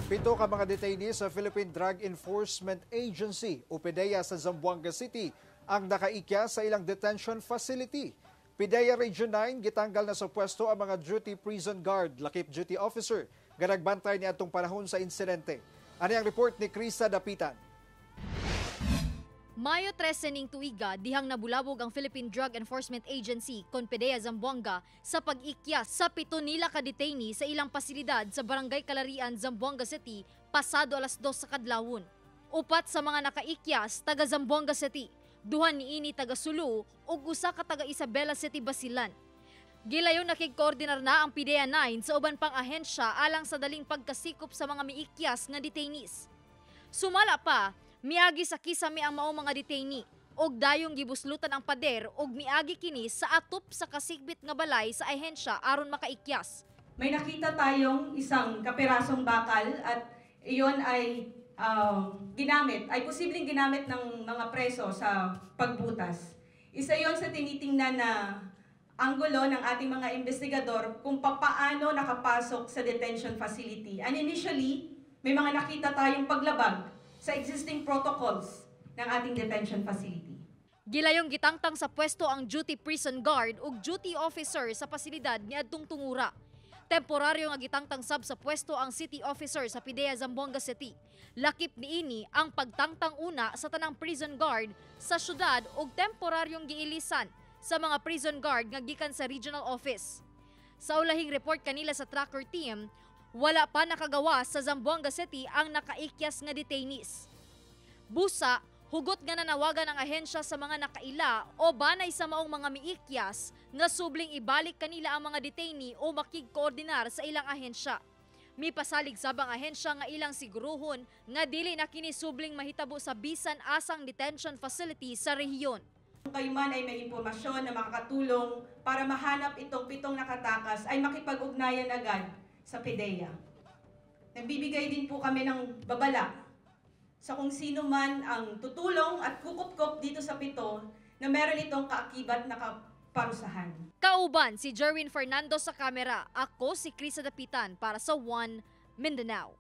Pito ka mga detainee sa Philippine Drug Enforcement Agency o PDEA sa Zamboanga City ang nakaikya sa ilang detention facility. PDEA Region 9 gitanggal na sa pwesto ang mga duty prison guard, lakip duty officer, nga nagbantay niadtong panahon sa insidente. Ani ang report ni Krisa Dapitan. Mayo 13 ning tuiga, dihang nabulabog ang Philippine Drug Enforcement Agency, kon PDEA Zamboanga, sa pag-ikyas sa pito nila ka detainee sa ilang pasilidad sa Barangay Kalarian, Zamboanga City, pasado alas 2 sa kadlawon. Upat sa mga nakaikyas taga Zamboanga City, duha niini taga Sulu ug usa ka taga Isabela City, Basilan. Gilayon nakigkoordinar na ang PDEA 9 sa uban pang ahensya alang sa daling pagkasikop sa mga miikyas nga detainees. Sumala pa, miagi sa kisame ang maong mga detainee ug dayong gibuslutan ang pader ug miagi kini sa atop sa kasigbit nga balay sa ahensya aron makaikyas. May nakita tayong isang kapirasong bakal at iyon ay ginamit, ay posibleng ginamit ng mga preso sa pagbutas. Isa yon sa tinitingnan na anggulo ng ating mga investigador kung papaano nakapasok sa detention facility. And initially, may mga nakita tayong paglabag sa existing protocols ng ating detention facility. Gilayong gitangtang sa pwesto ang duty prison guard ug duty officer sa pasilidad niadtong tungura. Temporaryo nga gitangtang sab sa pwesto ang city officer sa PDEA Zamboanga City. Lakip niini ang pagtangtang una sa tanang prison guard sa syudad ug temporaryong giilisan sa mga prison guard nga gikan sa regional office. Sa ulahing report kanila sa tracker team, wala pa nakagawa sa Zamboanga City ang nakaikyas nga detainees. Busa, hugot nga nanawagan ang ahensya sa mga nakaila o banay sa maong mga miikyas nga subling ibalik kanila ang mga detainee o makigkoordinar sa ilang ahensya. Mipasalig sab ang ahensya nga ilang siguruhon nga dili na kini subling mahitabo sa bisan asang detention facility sa rehiyon. Kung kayo man ay may impormasyon na makakatulong para mahanap itong pitong nakatakas, ay makipag-ugnayan agad sa PDEA. Nagbibigay din po kami ng babala sa kung sino man ang tutulong at kukupkop dito sa pito na meron itong kaakibat na kaparusahan. Kauban si Jerwin Fernando sa kamera. Ako si Krisa Dapitan para sa One Mindanao.